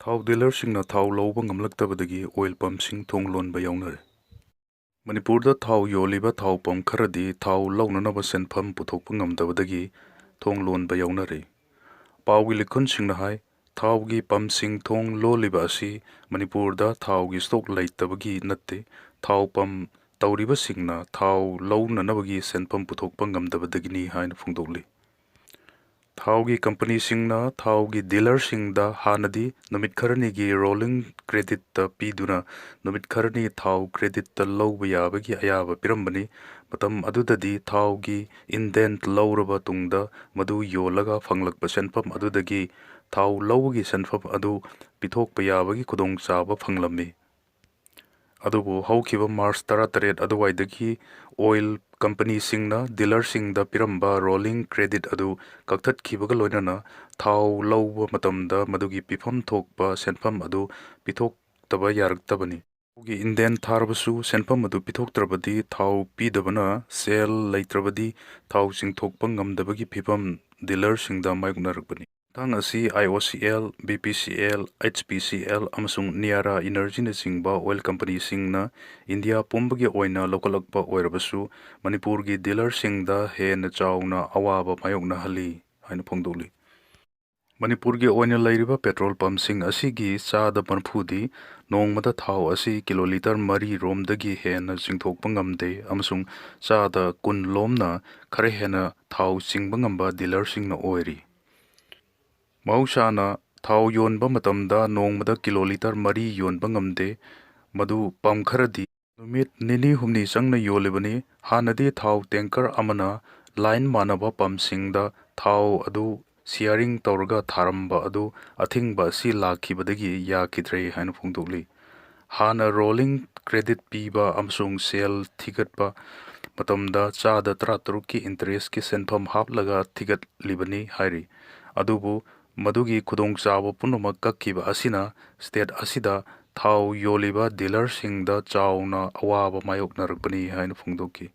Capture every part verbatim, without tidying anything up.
ꯊꯥꯎ ꯗꯤꯂꯔꯁꯤꯡꯅ ꯊꯥꯎ ꯂꯧꯕ ꯉꯝꯂꯛꯇꯕꯗꯒꯤ ꯑꯣꯏꯜ ꯄꯝꯁꯤꯡ ꯊꯣꯡ ꯂꯣꯟꯕ ꯌꯥꯎꯅꯔꯦ꯫ ꯃꯅꯤꯄꯨꯔꯗ ꯊꯥꯎ ꯌꯣꯜꯂꯤꯕ ꯊꯥꯎ ꯄꯝ ꯈꯔꯗꯤ ꯊꯥꯎ ꯂꯧꯅꯅꯕ ꯁꯦꯟꯐꯝ ꯄꯨꯊꯣꯛꯄ ꯉꯝꯗꯕꯗꯒꯤ ꯊꯣꯡ ꯂꯣꯟꯕ ꯌꯥꯎꯅꯔꯦ꯫ ꯄꯥꯎꯒꯤ ꯂꯤꯈꯨꯟꯁꯤꯡꯅ ꯍꯥꯏ, ꯊꯥꯎꯒꯤ ꯄꯝꯁꯤꯡ ꯊꯣꯡ ꯂꯣꯜꯂꯤꯕ ꯑꯁꯤ ꯃꯅꯤꯄꯨꯔꯗ ꯊꯥꯎꯒꯤ ꯁ꯭ꯇꯣꯛ ꯂꯩꯇꯕꯒꯤ ꯅꯠꯇꯦ, ꯊꯥꯎ ꯄꯝ ꯇꯧꯔꯤꯕꯁꯤꯡꯅ ꯊꯥꯎ ꯂꯧꯅꯅꯕꯒꯤ ꯁꯦꯟꯐꯝ ꯄꯨꯊꯣꯛꯄ ꯉꯝꯗꯕꯗꯒꯤꯅꯤ ꯍꯥꯏꯅ ꯐꯣꯡꯗꯣꯛꯂꯤ꯫ ꯊꯥꯎꯒꯤ ꯀꯝꯄꯅꯤꯁꯤꯡꯅ ꯊꯥꯎꯒꯤ ꯗꯤꯂꯔꯁꯤꯡꯗ ꯍꯥꯟꯅꯗꯤ ꯅꯨꯃꯤꯠ ꯈꯔꯅꯤꯒꯤ ꯔꯣꯂꯤꯡ ꯀ꯭ꯔꯦꯗꯤꯠꯇ ꯄꯤꯗꯨꯅ ꯅꯨꯃꯤꯠ ꯈꯔꯅꯤ ꯊꯥꯎ ꯀ꯭ꯔꯦꯗꯤꯠꯇ ꯂꯧꯕ ꯌꯥꯕꯒꯤ ꯑꯌꯥꯕ ꯄꯤꯔꯝꯕꯅꯤ꯫ ꯃꯇꯝ ꯑꯗꯨꯗꯗꯤ ꯊꯥꯎꯒꯤ ꯏꯟꯗꯦꯟꯠ ꯂꯧꯔꯕ ꯇꯨꯡꯗ ꯃꯗꯨ ꯌꯣꯜꯂꯒ ꯐꯪꯂꯛꯄ ꯁꯦꯟꯐꯝ ꯑꯗꯨꯗꯒꯤ ꯊꯥꯎ ꯂꯧꯕꯒꯤ ꯁꯦꯟꯐꯝ ꯑꯗꯨ ꯄꯤꯊꯣꯛꯄ ꯌꯥꯕꯒꯤ ꯈꯨꯗꯣꯡꯆꯥꯕ ꯐꯪꯂꯝꯃꯤ꯫ ꯑꯗꯨꯕꯨ ꯍꯧꯈꯤꯕ ꯃꯥꯔꯆ ꯇꯔꯥꯇꯔꯦꯠ ꯑꯗꯨꯋꯥꯏꯗꯒꯤ ꯑꯣꯏꯜ ꯀꯝꯄꯅꯤꯁꯤꯡꯅ ꯗꯤꯂꯔꯁꯤꯡꯗ ꯄꯤꯔꯝꯕ ꯔꯣꯂꯤꯡ ꯀ꯭ꯔꯦꯗꯤꯠ ꯑꯗꯨ ꯀꯛꯊꯠꯈꯤꯕꯒ ꯂꯣꯏꯅꯅ ꯊꯥꯎ ꯂꯧꯕ ꯃꯇꯝꯗ ꯃꯗꯨꯒꯤ ꯄꯤꯐꯝ ꯊꯣꯛꯄ ꯁꯦꯟꯐꯝ ꯑꯗꯨ ꯄꯤꯊꯣꯛꯇꯕ ꯌꯥꯔꯛꯇꯕꯅꯤ꯫ ꯊꯥꯎꯒꯤ ꯏꯟꯗꯦꯟ ꯊꯥꯔꯕꯁꯨ ꯁꯦꯟꯐꯝ ꯑꯗꯨ ꯄꯤꯊꯣꯛꯇ꯭ꯔꯕꯗꯤ ꯊꯥꯎ ꯄꯤꯗꯕꯅ ꯁꯦꯜ ꯂꯩꯇ꯭ꯔꯕꯗꯤ ꯊꯥꯎ ꯆꯤꯡꯊꯣꯛꯄ ꯉꯝꯗꯕꯒꯤ ꯐꯤꯚꯝ ꯗꯤꯂꯔꯁꯤꯡꯗ ꯃꯥꯌꯣꯛꯅꯔꯛꯄꯅꯤ꯫ ꯃꯇꯥꯡ ꯑꯁꯤ IOCL, BPCL, HPCL ꯑꯃꯁꯨꯡ ꯅꯤꯌꯥꯔꯥ ꯏꯅꯔꯖꯤꯅꯆꯤꯡꯕ ꯑꯣꯏꯜ ꯀꯝꯄꯅꯤꯁꯤꯡꯅ ꯏꯟꯗꯤꯌꯥ ꯄꯨꯝꯕꯒꯤ ꯑꯣꯏꯅ ꯂꯧꯈꯠꯂꯛꯄ ꯑꯣꯏꯔꯕꯁꯨ, ꯃꯅꯤꯄꯨꯔꯒꯤ ꯗꯤꯂꯔꯁꯤꯡꯗ ꯍꯦꯟꯅ ꯆꯥꯎꯅ ꯑꯋꯥꯕ ꯃꯥꯌꯣꯛꯅꯍꯜꯂꯤ ꯍꯥꯏꯅ ꯐꯣꯡꯗꯣꯛꯂꯤ꯫ ꯃꯅꯤꯄꯨꯔꯒꯤ ꯑꯣꯏꯅ ꯂꯩꯔꯤꯕ ꯄꯦꯇ꯭ꯔꯣꯜ ꯄꯝꯁꯤꯡ ꯑꯁꯤꯒꯤ ꯆꯥꯗ ꯃꯔꯤꯐꯨꯗꯤ ꯅꯣꯡꯃꯗ ꯊꯥꯎ ꯑꯁꯤ ꯀꯤꯂꯣꯂꯤꯇꯔ ꯃꯔꯤ ꯔꯣꯝꯗꯒꯤ ꯍꯦꯟꯅ ꯆꯤꯡꯊꯣꯛꯄ ꯉꯝꯗꯦ, ꯑꯃꯁꯨꯡ ꯆꯥꯗ ꯀꯨꯟ ꯂꯣꯝꯅ ꯈꯔ ꯍꯦꯟꯅ ꯊꯥꯎ ꯆꯤꯡꯕ ꯉꯝꯕ ꯗꯤꯂꯔꯁꯤꯡꯅ ꯑꯣꯏꯔꯤ꯫ ꯃꯍꯧꯁꯥꯅ ꯊꯥꯎ ꯌꯣꯟꯕ ꯃꯇꯝꯗ ꯅꯣꯡꯃꯗ ꯀꯤꯂꯣꯂꯤꯇꯔ ꯃꯔꯤ ꯌꯣꯟꯕ ꯉꯝꯗꯦ꯫ ꯃꯗꯨ ꯄꯝ ꯈꯔꯗꯤ ꯅꯨꯃꯤꯠ ꯅꯤꯅꯤ ꯍꯨꯝꯅꯤ ꯆꯪꯅ ꯌꯣꯜꯂꯤꯕꯅꯤ꯫ ꯍꯥꯟꯅꯗꯤ ꯊꯥꯎ ꯇꯦꯡꯀꯔ ꯑꯃꯅ ꯂꯥꯏꯟ ꯃꯥꯟꯅꯕ ꯄꯝꯁꯤꯡꯗ ꯊꯥꯎ ꯑꯗꯨ ꯁꯤꯌꯥꯔꯤꯡ ꯇꯧꯔꯒ ꯊꯥꯔꯝꯕ ꯑꯗꯨ ꯑꯊꯤꯡꯕ ꯑꯁꯤ ꯂꯥꯛꯈꯤꯕꯗꯒꯤ ꯌꯥꯈꯤꯗ꯭ꯔꯦ ꯍꯥꯏꯅ ꯐꯣꯡꯗꯣꯛꯂꯤ꯫ ꯍꯥꯟꯅ ꯔꯣꯂꯤꯡ ꯀ꯭ꯔꯦꯗꯤꯠ ꯄꯤꯕ ꯑꯃꯁꯨꯡ ꯁꯦꯜ ꯊꯤꯒꯠꯄ ꯃꯇꯝꯗ ꯆꯥꯗ ꯇꯔꯥꯇꯔꯨꯛꯀꯤ ꯏꯟꯇꯔꯦꯁꯀꯤ ꯁꯦꯟꯐꯝ ꯍꯥꯞꯂꯒ ꯊꯤꯒꯠꯂꯤꯕꯅꯤ ꯍꯥꯏꯔꯤ꯫ ꯑꯗꯨꯕꯨ ꯃꯗꯨꯒꯤ ꯈꯨꯗꯣꯡꯆꯥꯕ ꯄꯨꯝꯅꯃꯛ ꯀꯛꯈꯤꯕ ꯑꯁꯤꯅ ꯁ꯭ꯇꯦꯠ ꯑꯁꯤꯗ ꯊꯥꯎ ꯌꯣꯜꯂꯤꯕ ꯗꯤꯂꯔꯁꯤꯡꯗ ꯆꯥꯎꯅ ꯑꯋꯥꯕ ꯃꯥꯌꯣꯛꯅꯔꯛꯄꯅꯤ ꯍꯥꯏꯅ ꯐꯣꯡꯗꯣꯛꯈꯤ꯫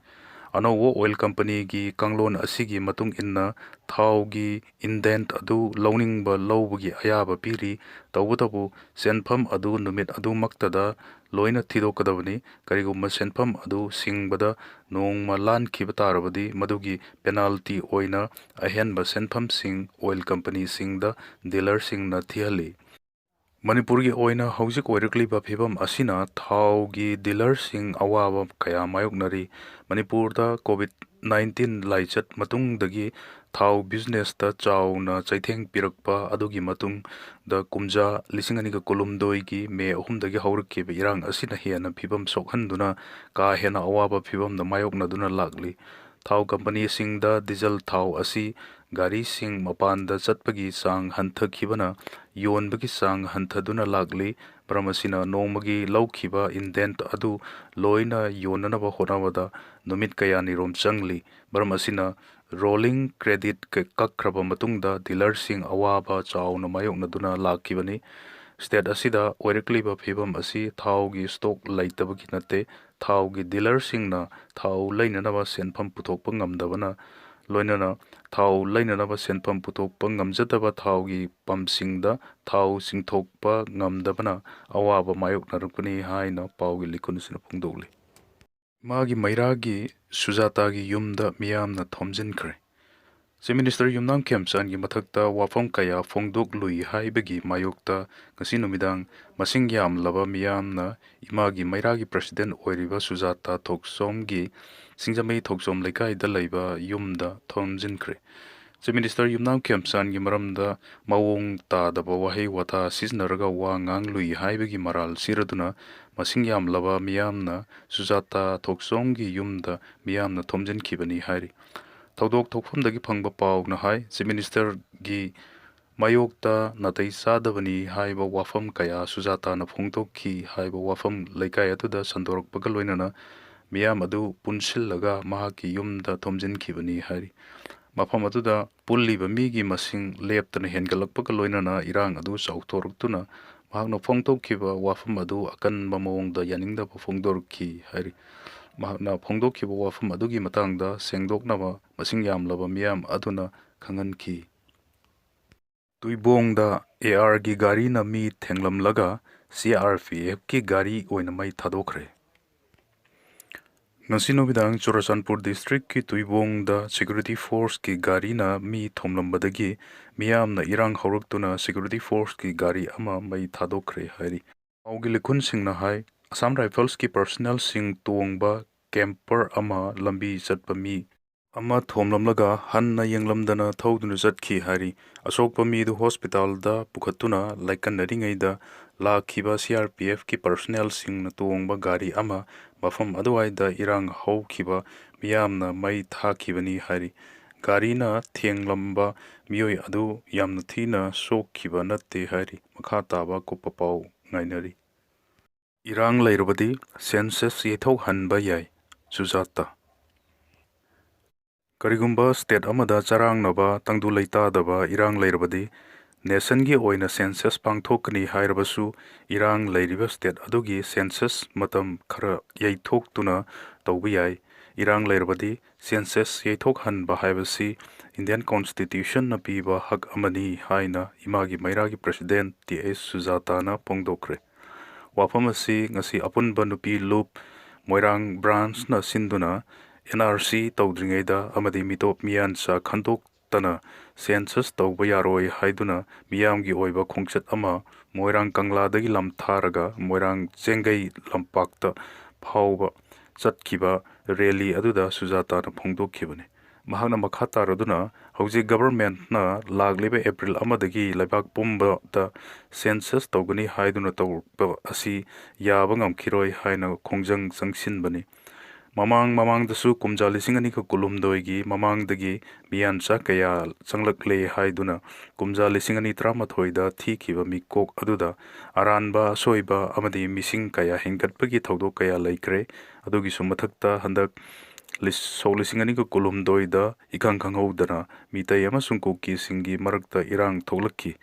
ꯑꯅꯧꯕ ꯑꯣꯏꯜ ꯀꯝꯄꯅꯤꯒꯤ ꯀꯥꯡꯂꯣꯟ ꯑꯁꯤꯒꯤ ꯃꯇꯨꯡ ꯏꯟꯅ ꯊꯥꯎꯒꯤ ꯏꯟꯗꯦꯟꯠ ꯑꯗꯨ ꯂꯧꯅꯤꯡꯕ ꯂꯧꯕꯒꯤ ꯑꯌꯥꯕ ꯄꯤꯔꯤ꯫ ꯇꯧꯕꯇꯕꯨ ꯁꯦꯟꯐꯝ ꯑꯗꯨ ꯅꯨꯃꯤꯠ ꯑꯗꯨꯃꯛꯇꯗ ꯂꯣꯏꯅ ꯊꯤꯗꯣꯛꯀꯗꯕꯅꯤ꯫ ꯀꯔꯤꯒꯨꯝꯕ ꯁꯦꯟꯐꯝ ꯑꯗꯨ ꯁꯤꯡꯕꯗ ꯅꯣꯡꯃ ꯂꯥꯟꯈꯤꯕ ꯇꯥꯔꯕꯗꯤ ꯃꯗꯨꯒꯤ ꯄꯦꯅꯥꯜꯇꯤ ꯑꯣꯏꯅ ꯑꯍꯦꯟꯕ ꯁꯦꯟꯐꯝꯁꯤꯡ ꯑꯣꯏꯜ ꯀꯝꯄꯅꯤꯁꯤꯡꯗ ꯗꯤꯂꯔꯁꯤꯡꯅ ꯊꯤꯍꯜꯂꯤ꯫ ꯃꯅꯤꯄꯨꯔꯒꯤ ꯑꯣꯏꯅ ꯍꯧꯖꯤꯛ ꯑꯣꯏꯔꯛꯂꯤꯕ ꯐꯤꯕꯝ ꯑꯁꯤꯅ ꯊꯥꯎꯒꯤ ꯗꯤꯂꯔꯁꯤꯡ ꯑꯋꯥꯕ ꯀꯌꯥ ꯃꯥꯌꯣꯛꯅꯔꯤ꯫ ꯃꯅꯤꯄꯨꯔꯗ ꯀꯣꯚꯤꯗ ꯅꯥꯏꯟꯇꯤꯟ ꯂꯥꯏꯆꯠ ꯃꯇꯨꯡꯗꯒꯤ ꯊꯥꯎ ꯕꯤꯖꯤꯅꯦꯁꯇ ꯆꯥꯎꯅ ꯆꯩꯊꯦꯡ ꯄꯤꯔꯛꯄ ꯑꯗꯨꯒꯤ ꯃꯇꯨꯡꯗ ꯀꯨꯝꯖꯥ ꯂꯤꯁꯤꯡ ꯑꯅꯤꯒ ꯀꯨꯟꯍꯨꯝꯗꯣꯏꯒꯤ ꯃꯦ ꯑꯍꯨꯝꯗꯒꯤ ꯍꯧꯔꯛꯈꯤꯕ ꯏꯔꯥꯡ ꯑꯁꯤꯅ ꯍꯦꯟꯅ ꯐꯤꯕꯝ ꯁꯣꯛꯍꯟꯗꯨꯅ ꯀꯥ ꯍꯦꯟꯅ ꯑꯋꯥꯕ ꯐꯤꯕꯝꯗ ꯃꯥꯌꯣꯛꯅꯗꯨꯅ ꯂꯥꯛꯂꯤ꯫ ꯊꯥꯎ ꯀꯝꯄꯅꯤꯁꯤꯡꯗ ꯗꯤꯖꯜ ꯊꯥꯎ ꯑꯁꯤ ꯒꯥꯔꯤꯁꯤꯡ ꯃꯄꯥꯟꯗ ꯆꯠꯄꯒꯤ ꯆꯥꯡ ꯍꯟꯊꯈꯤꯕꯅ ꯌꯣꯟꯕꯒꯤ ꯆꯥꯡ ꯍꯟꯊꯗꯨꯅ ꯂꯥꯛꯂꯤ꯫ ꯃꯔꯝ ꯑꯁꯤꯅ ꯅꯣꯡꯃꯒꯤ ꯂꯧꯈꯤꯕ ꯏꯟꯗꯦꯟꯠ ꯑꯗꯨ ꯂꯣꯏꯅ ꯌꯣꯟꯅꯅꯕ ꯍꯣꯠꯅꯕꯗ ꯅꯨꯃꯤꯠ ꯀꯌꯥꯅꯤꯔꯣꯝ ꯆꯪꯂꯤ꯫ ꯃꯔꯝ ꯑꯁꯤꯅ ꯔꯣꯂꯤꯡ ꯀ꯭ꯔꯦꯗꯤꯠ ꯀ-, ꯀꯛꯈ꯭ꯔꯕ ꯃꯇꯨꯡꯗ ꯗꯤꯂꯔꯁꯤꯡ ꯑꯋꯥꯕ ꯆꯥꯎꯅ ꯃꯥꯌꯣꯛꯅꯗꯨꯅ ꯂꯥꯛꯈꯤꯕꯅꯤ꯫ ꯁ꯭ꯇꯦꯠ ꯑꯁꯤꯗ ꯑꯣꯏꯔꯛꯂꯤꯕ ꯐꯤꯕꯝ ꯑꯁꯤ ꯊꯥꯎꯒꯤ ꯁ꯭ꯇꯣꯛ ꯂꯩꯇꯕꯒꯤ ꯅꯠꯇꯦ, ꯊꯥꯎꯒꯤ ꯗꯤꯂꯔꯁꯤꯡꯅ ꯊꯥꯎ ꯂꯩꯅꯅꯕ ꯁꯦꯟꯐꯝ ꯄꯨꯊꯣꯛꯄ ꯉꯝꯗꯕꯅ, ꯂꯣꯏꯅꯅ ꯊꯥꯎ ꯂꯩꯅꯅꯕ ꯁꯦꯟꯐꯝ ꯄꯨꯊꯣꯛꯄ ꯉꯝꯖꯗꯕ ꯊꯥꯎꯒꯤ ꯄꯝꯁꯤꯡꯗ ꯊꯥꯎ ꯆꯤꯡꯊꯣꯛꯄ ꯉꯝꯗꯕꯅ ꯑꯋꯥꯕ ꯃꯥꯌꯣꯛꯅꯔꯛꯄꯅꯤ ꯍꯥꯏꯅ ꯄꯥꯎꯒꯤ ꯂꯤꯀꯨꯟ ꯑꯁꯤꯅ ꯐꯣꯡꯗꯣꯛꯂꯤ꯫ ꯏꯃꯥꯒꯤ ꯃꯩꯔꯥꯒꯤ ꯁꯨꯖꯥꯇꯥꯒꯤ ꯌꯨꯝꯗ ꯃꯤꯌꯥꯝꯅ ꯊꯣꯝꯖꯤꯟꯈ꯭ꯔꯦ꯫ ꯆꯤꯐ ꯃꯤꯅꯤꯁꯇꯔ ꯌꯨꯝꯅꯥꯝ ꯈꯦꯝꯆꯥꯟꯒꯤ ꯃꯊꯛꯇ ꯋꯥꯐꯝ ꯀꯌꯥ ꯐꯣꯡꯗꯣꯛꯂꯨꯏ ꯍꯥꯏꯕꯒꯤ ꯃꯥꯌꯣꯛꯇ ꯉꯁꯤ ꯅꯨꯃꯤꯗꯥꯡ ꯃꯁꯤꯡ ꯌꯥꯝꯂꯕ ꯃꯤꯌꯥꯝꯅ ꯏꯃꯥꯒꯤ ꯃꯩꯔꯥꯒꯤ ꯄ꯭ꯔꯁꯤꯗꯦꯟ ꯑꯣꯏꯔꯤꯕ ꯁꯨꯖꯥꯇꯥ ꯊꯣꯛꯆꯣꯝꯒꯤ ꯁꯤꯡꯖꯃꯩ ꯊꯣꯛꯆꯣꯝ ꯂꯩꯀꯥꯏꯗ ꯂꯩꯕ ꯌꯨꯝꯗ ꯊꯣꯝꯖꯤꯟꯈ꯭ꯔꯦ꯫ ꯆꯤꯐ ꯃꯤꯅꯤꯁꯇꯔ ꯌꯨꯝꯅꯥꯝ ꯈꯦꯝꯆꯥꯟꯒꯤ ꯃꯔꯝꯗ ꯃꯑꯣꯡ ꯇꯥꯗꯕ ꯋꯥꯍꯩ ꯋꯥꯇꯥ ꯁꯤꯖꯤꯟꯅꯔꯒ ꯋꯥ ꯉꯥꯡꯂꯨꯏ ꯍꯥꯏꯕꯒꯤ ꯃꯔꯥꯜ ꯁꯤꯔꯗꯨꯅ ꯃꯁꯤꯡ ꯌꯥꯝꯂꯕ ꯃꯤꯌꯥꯝꯅ ꯁꯨꯖꯥꯇꯥ ꯊꯣꯛꯆꯣꯝꯒꯤ ꯌꯨꯝꯗ ꯃꯤꯌꯥꯝꯅ ꯊꯣꯝꯖꯤꯟꯈꯤꯕꯅꯤ ꯍꯥꯏꯔꯤ꯫ ꯊꯧꯗꯣꯛ ꯊꯣꯛꯐꯝꯗꯒꯤ ꯐꯪꯕ ꯄꯥꯎꯅ ꯍꯥꯏ, ꯆꯤꯐ ꯃꯤꯅꯤꯁꯇꯔꯒꯤ ꯃꯥꯌꯣꯛꯇ ꯅꯥꯇꯩ ꯆꯥꯗꯕꯅꯤ ꯍꯥꯏꯕ ꯋꯥꯐꯝ ꯀꯌꯥ ꯁꯨꯖꯥꯇꯥꯅ ꯐꯣꯡꯗꯣꯛꯈꯤ ꯍꯥꯏꯕ ꯋꯥꯐꯝ ꯂꯩꯀꯥꯏ ꯑꯗꯨꯗ ꯁꯟꯗꯣꯔꯛꯄꯒ ꯂꯣꯏꯅꯅ ꯃꯤꯌꯥꯝ ꯑꯗꯨ ꯄꯨꯟꯁꯤꯜꯂꯒ ꯃꯍꯥꯛꯀꯤ ꯌꯨꯝꯗ ꯊꯣꯝꯖꯤꯟꯈꯤꯕꯅꯤ ꯍꯥꯏꯔꯤ꯫ ꯃꯐꯝ ꯑꯗꯨꯗ ꯄꯨꯜꯂꯤꯕ ꯃꯤꯒꯤ ꯃꯁꯤꯡ ꯂꯦꯞꯇꯅ ꯍꯦꯟꯒꯠꯂꯛꯄꯒ ꯂꯣꯏꯅꯅ ꯏꯔꯥꯡ ꯑꯗꯨ ꯆꯥꯎꯊꯣꯔꯛꯇꯨꯅ ꯃꯍꯥꯛꯅ ꯐꯣꯡꯗꯣꯛꯈꯤꯕ ꯋꯥꯐꯝ ꯑꯗꯨ ꯑꯀꯟꯕ ꯃꯑꯣꯡꯗ ꯌꯥꯅꯤꯡꯗꯕ ꯐꯣꯡꯗꯣꯔꯛꯈꯤ ꯍꯥꯏꯔꯤ꯫ ꯃꯍꯥꯛꯅ ꯐꯣꯡꯗꯣꯛꯈꯤꯕ ꯋꯥꯐꯝ ꯑꯗꯨꯒꯤ ꯃꯇꯥꯡꯗ ꯁꯦꯡꯗꯣꯛꯅꯕ ꯃꯁꯤꯡ ꯌꯥꯝꯂꯕ ꯃꯤꯌꯥꯝ ꯑꯗꯨꯅ ꯈꯪꯍꯟꯈꯤ꯫ ꯇꯨꯏꯕꯣꯡꯗ ꯑꯦ ꯑꯥꯔꯒꯤ ꯒꯥꯔꯤꯅ ꯃꯤ ꯊꯦꯡꯂꯝꯂꯒ ꯁꯤ ꯑꯥꯔ ꯄꯤ ꯑꯦꯐꯀꯤ ꯒꯥꯔꯤ ꯑꯣꯏꯅ ꯃꯩ ꯊꯥꯗꯣꯛꯈ꯭ꯔꯦ꯫ ꯉꯁꯤ ꯅꯨꯃꯤꯗꯥꯡ ꯆꯨꯔꯆꯥꯟꯄꯨꯔ ꯗꯤꯁꯇ꯭ꯔꯤꯛꯀꯤ ꯇꯨꯏꯕꯣꯡꯗ ꯁꯦꯀ꯭ꯌꯨꯔꯤꯇꯤ ꯐꯣꯔꯁꯀꯤ ꯒꯥꯔꯤꯅ ꯃꯤ ꯊꯣꯝꯂꯝꯕꯗꯒꯤ ꯃꯤꯌꯥꯝꯅ ꯏꯔꯥꯡ ꯍꯧꯔꯛꯇꯨꯅ ꯁꯦꯀ꯭ꯌꯨꯔꯤꯇꯤ ꯐꯣꯔꯁꯀꯤ ꯒꯥꯔꯤ ꯑꯃ ꯃꯩ ꯊꯥꯗꯣꯛꯈ꯭ꯔꯦ ꯍꯥꯏꯔꯤ꯫ ꯄꯥꯎꯒꯤ ꯂꯤꯈꯨꯟꯁꯤꯡꯅ ꯍꯥꯏ, ꯑꯁꯥꯝ ꯔꯥꯏꯐꯜꯁꯀꯤ ꯄꯔꯁꯅꯦꯜꯁꯤꯡ ꯇꯣꯡꯕ ꯀꯦꯝꯄꯔ ꯑꯃ ꯂꯝꯕꯤ ꯆꯠꯄ ꯃꯤ ꯑꯃ ꯊꯣꯝꯂꯝꯂꯒ ꯍꯟꯅ ꯌꯦꯡꯂꯝꯗꯅ ꯊꯧꯗꯨꯅ ꯆꯠꯈꯤ ꯍꯥꯏꯔꯤ꯫ ꯑꯁꯣꯛꯄ ꯃꯤꯗꯨ ꯍꯣꯁꯄꯤꯇꯥꯜꯗ ꯄꯨꯈꯠꯇꯨꯅ ꯂꯥꯏꯀꯠꯅꯔꯤꯉꯩꯗ ꯂꯥꯛꯈꯤꯕ ꯁꯤ ꯑꯥꯔ ꯄꯤ ꯑꯦꯐꯀꯤ ꯄꯔꯁꯅꯦꯜꯁꯤꯡꯅ ꯇꯣꯡꯕ ꯒꯥꯔꯤ ꯑꯃ ꯃꯐꯝ ꯑꯗꯨꯋꯥꯏꯗ ꯏꯔꯥꯡ ꯍꯧꯈꯤꯕ ꯃꯤꯌꯥꯝꯅ ꯃꯩ ꯊꯥꯈꯤꯕꯅꯤ ꯍꯥꯏꯔꯤ꯫ ꯒꯥꯔꯤꯅ ꯊꯦꯡꯂꯝꯕ ꯃꯤꯑꯣꯏ ꯑꯗꯨ ꯌꯥꯝꯅ ꯊꯤꯅ ꯁꯣꯛꯈꯤꯕ ꯅꯠꯇꯦ ꯍꯥꯏꯔꯤ꯫ ꯃꯈꯥ ꯇꯥꯕ ꯑꯀꯨꯞꯄ ꯄꯥꯎ ꯉꯥꯏꯅꯔꯤ꯫ ꯏꯔꯥꯡ ꯂꯩꯔꯕꯗꯤ ꯁꯦꯟꯁꯁ ꯌꯩꯊꯣꯛꯍꯟꯕ ꯌꯥꯏ, ꯁꯨꯖꯥꯇꯥ꯫ ꯀꯔꯤꯒꯨꯝꯕ ꯁ꯭ꯇꯦꯠ ꯑꯃꯗ ꯆꯔꯥꯡꯅꯕ, ꯇꯪꯗꯨ ꯂꯩꯇꯥꯗꯕ ꯏꯔꯥꯡ ꯂꯩꯔꯕꯗꯤ, ꯅꯦꯁꯟꯒꯤ ꯑꯣꯏꯅ ꯁꯦꯟꯁꯁ ꯄꯥꯡꯊꯣꯛꯀꯅꯤ ꯍꯥꯏꯔꯕꯁꯨ, ꯏꯔꯥꯡ ꯂꯩꯔꯤꯕ ꯁ꯭ꯇꯦꯠ ꯑꯗꯨꯒꯤ ꯁꯦꯟꯁꯁ ꯃꯇꯝ ꯈꯔ ꯌꯩꯊꯣꯛꯇꯨꯅ ꯇꯧꯕ ꯌꯥꯏ꯫ ꯏꯔꯥꯡ ꯂꯩꯔꯕꯗꯤ ꯁꯦꯟꯁꯁ ꯌꯩꯊꯣꯛꯍꯟꯕ ꯍꯥꯏꯕꯁꯤ ꯏꯟꯗꯤꯌꯟ ꯀꯣꯟꯁꯇꯤꯇ꯭ꯌꯨꯁꯟꯅ ꯄꯤꯕ ꯍꯛ ꯑꯃꯅꯤ ꯍꯥꯏꯅ ꯏꯃꯥꯒꯤ ꯃꯩꯔꯥꯒꯤ ꯄ꯭ꯔꯁꯤꯗꯦꯟꯠ ꯇꯤ ꯑꯩꯆ ꯁꯨꯖꯥꯇꯥꯅ ꯐꯣꯡꯗꯣꯛꯈ꯭ꯔꯦ꯫ ꯋꯥꯐꯝ ꯑꯁꯤ ꯉꯁꯤ ꯑꯄꯨꯟꯕ ꯅꯨꯄꯤ ꯂꯨꯞ ꯃꯣꯏꯔꯥꯡ ꯕ꯭ꯔꯥꯟꯁꯅ ꯁꯤꯟꯗꯨꯅ ꯑꯦꯟ ꯑꯥꯔ ꯁꯤ ꯇꯧꯗ꯭ꯔꯤꯉꯩꯗ ꯑꯃꯗꯤ ꯃꯤꯇꯣꯞ ꯃꯤꯌꯥꯟꯆꯥ ꯈꯟꯗꯣꯛꯇꯅ ꯁꯦꯟꯁꯁ ꯇꯧꯕ ꯌꯥꯔꯣꯏ ꯍꯥꯏꯗꯨꯅ ꯃꯤꯌꯥꯝꯒꯤ ꯑꯣꯏꯕ ꯈꯣꯡꯆꯠ ꯑꯃ ꯃꯣꯏꯔꯥꯡ ꯀꯪꯂꯥꯗꯒꯤ ꯂꯝꯊꯥꯔꯒ ꯃꯣꯏꯔꯥꯡ ꯆꯦꯡꯒꯩ ꯂꯝꯄꯥꯛꯇ ꯐꯥꯎꯕ ꯆꯠꯈꯤꯕ ꯔꯦꯂꯤ ꯑꯗꯨꯗ ꯁꯨꯖꯥꯇꯥꯅ ꯐꯣꯡꯗꯣꯛꯈꯤꯕꯅꯤ꯫ ꯃꯍꯥꯛꯅ ꯃꯈꯥ ꯇꯥꯔꯗꯨꯅ, ꯍꯧꯖꯤꯛ ꯒꯚꯔꯟꯃꯦꯟꯠꯅ ꯂꯥꯛꯂꯤꯕ ꯑꯦꯄ꯭ꯔꯤꯜ ꯑꯃꯗꯒꯤ ꯂꯩꯕꯥꯛ ꯄꯨꯝꯕꯗ ꯁꯦꯟꯁꯁ ꯇꯧꯒꯅꯤ ꯍꯥꯏꯗꯨꯅ ꯇꯧꯔꯛꯄ ꯑꯁꯤ ꯌꯥꯕ ꯉꯝꯈꯤꯔꯣꯏ ꯍꯥꯏꯅ ꯈꯣꯡꯖꯪ ꯆꯪꯁꯤꯟꯕꯅꯤ꯫ ꯃꯃꯥꯡ ꯃꯃꯥꯡꯗꯁꯨ ꯀꯨꯝꯖꯥ ꯂꯤꯁꯤꯡ ꯑꯅꯤꯒ ꯀꯨꯟꯍꯨꯝꯗꯣꯏꯒꯤ ꯃꯃꯥꯡꯗꯒꯤ ꯃꯤꯌꯥꯟꯆꯥ ꯀꯌꯥ ꯆꯪꯂꯛꯂꯦ ꯍꯥꯏꯗꯨꯅ ꯀꯨꯝꯖꯥ ꯂꯤꯁꯤꯡ ꯑꯅꯤ ꯇꯔꯥꯃꯥꯊꯣꯏꯗ ꯊꯤꯈꯤꯕ ꯃꯤꯀꯣꯛ ꯑꯗꯨꯗ ꯑꯔꯥꯟꯕ, ꯑꯁꯣꯏꯕ ꯑꯃꯗꯤ ꯃꯤꯁꯤꯡ ꯀꯌꯥ ꯍꯦꯟꯒꯠꯄꯒꯤ ꯊꯧꯗꯣꯛ ꯀꯌꯥ ꯂꯩꯈ꯭ꯔꯦ꯫ ꯑꯗꯨꯒꯤꯁꯨ ꯃꯊꯛꯇ ꯍꯟꯗꯛ ꯂꯤꯁ-, ꯁꯣꯛ ꯂꯤꯁꯤꯡ ꯑꯅꯤꯒ ꯀꯨꯟꯍꯨꯝꯗꯣꯏꯗ ꯏꯈꯪ ꯈꯪꯍꯧꯗꯅ ꯃꯤꯇꯩ ꯑꯃꯁꯨꯡ ꯀꯨꯀꯤꯁꯤꯡꯒꯤ ꯃꯔꯛꯇ ꯏꯔꯥꯡ ꯊꯣꯛꯂꯛꯈꯤ꯫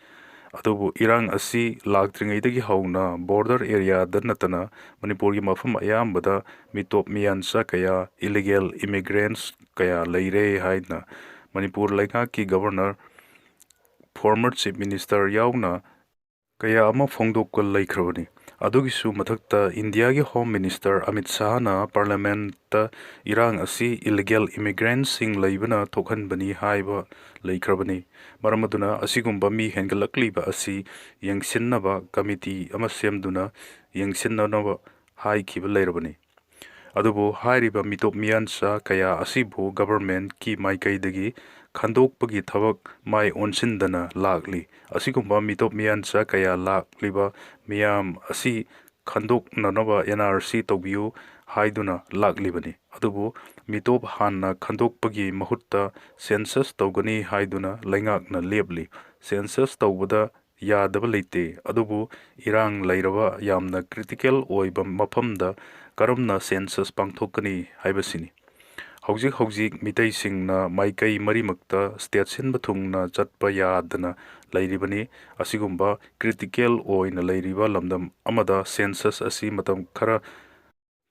ꯑꯗꯨꯕꯨ ꯏꯔꯥꯡ ꯑꯁꯤ ꯂꯥꯛꯇ꯭ꯔꯤꯉꯩꯗꯒꯤ ꯍꯧꯅ border areaꯗ ꯅꯠꯇꯅ ꯃꯅꯤꯄꯨꯔꯒꯤ ꯃꯐꯝ ꯑꯌꯥꯝꯕꯗ ꯃꯤꯇꯣꯞ ꯃꯤꯌꯥꯟꯆꯥ ꯀꯌꯥ, illegal immigrants ꯀꯌꯥ ꯂꯩꯔꯦ ꯍꯥꯏꯅ ꯃꯅꯤꯄꯨꯔ ꯂꯩꯉꯥꯛꯀꯤ Governor, former Chief Minister ꯌꯥꯎꯅ ꯀꯌꯥ ꯑꯃ ꯐꯣꯡꯗꯣꯛꯄ ꯂꯩꯈ꯭ꯔꯕꯅꯤ꯫ ꯑꯗꯨꯒꯤꯁꯨ ꯃꯊꯛꯇ ꯏꯟꯗꯤꯌꯥꯒꯤ Home Minister ꯑꯃꯤꯠ ꯁꯥꯍꯅ Parliamentꯇ ꯏꯔꯥꯡ ꯑꯁꯤ illegal immigrantꯁꯤꯡ ꯂꯩꯕꯅ ꯊꯣꯛꯍꯟꯕꯅꯤ ꯍꯥꯏꯕ ꯂꯩꯈ꯭ꯔꯕꯅꯤ꯫ ꯃꯔꯝ ꯑꯗꯨꯅ ꯑꯁꯤꯒꯨꯝꯕ ꯃꯤ ꯍꯦꯟꯒꯠꯂꯛꯂꯤꯕ ꯑꯁꯤ ꯌꯦꯡꯁꯤꯟꯅꯕ committee ꯑꯃ ꯁꯦꯝꯗꯨꯅ ꯌꯦꯡꯁꯤꯟꯅꯅꯕ ꯍꯥꯏꯈꯤꯕ ꯂꯩꯔꯕꯅꯤ꯫ ꯑꯗꯨꯕꯨ ꯍꯥꯏꯔꯤꯕ ꯃꯤꯇꯣꯞ ꯃꯤꯌꯥꯟꯆꯥ ꯀꯌꯥ ꯑꯁꯤꯕꯨ governmentꯀꯤ ꯃꯥꯏꯀꯩꯗꯒꯤ ꯈꯟꯗꯣꯛꯄꯒꯤ ꯊꯕꯛ ꯃꯥꯏ ꯑꯣꯟꯁꯤꯟꯗꯅ ꯂꯥꯛꯂꯤ꯫ ꯑꯁꯤꯒꯨꯝꯕ ꯃꯤꯇꯣꯞ ꯃꯤꯌꯥꯟꯆꯥ ꯀꯌꯥ ꯂꯥꯛꯂꯤꯕ ꯃꯤꯌꯥꯝ ꯑꯁꯤ ꯈꯟꯗꯣꯛꯅꯅꯕ N R C ꯇꯧꯕꯤꯌꯨ ꯍꯥꯏꯗꯨꯅ ꯂꯥꯛꯂꯤꯕꯅꯤ꯫ ꯑꯗꯨꯕꯨ ꯃꯤꯇꯣꯞ ꯍꯥꯟꯅ ꯈꯟꯗꯣꯛꯄꯒꯤ ꯃꯍꯨꯠꯇ census ꯇꯧꯒꯅꯤ ꯍꯥꯏꯗꯨꯅ ꯂꯩꯉꯥꯛꯅ ꯂꯦꯞꯂꯤ꯫ Census ꯇꯧꯕꯗ ꯌꯥꯗꯕ ꯂꯩꯇꯦ, ꯑꯗꯨꯕꯨ ꯏꯔꯥꯡ ꯂꯩꯔꯕ ꯌꯥꯝꯅ critical ꯑꯣꯏꯕ ꯃꯐꯝꯗ ꯀꯔꯝꯅ census ꯄꯥꯡꯊꯣꯛꯀꯅꯤ ꯍꯥꯏꯕꯁꯤꯅꯤ꯫ ꯍꯧꯖꯤꯛ ꯍꯧꯖꯤꯛ ꯃꯤꯇꯩꯁꯤꯡꯅ ꯃꯥꯏꯀꯩ ꯃꯔꯤꯃꯛꯇ state ꯁꯤꯟꯕ ꯊꯨꯡꯅ ꯆꯠꯄ ꯌꯥꯗꯅ ꯂꯩꯔꯤꯕꯅꯤ꯫ ꯑꯁꯤꯒꯨꯝꯕ critical ꯑꯣꯏꯅ ꯂꯩꯔꯤꯕ ꯂꯝꯗꯝ ꯑꯃꯗ census ꯑꯁꯤ ꯃꯇꯝ ꯈꯔ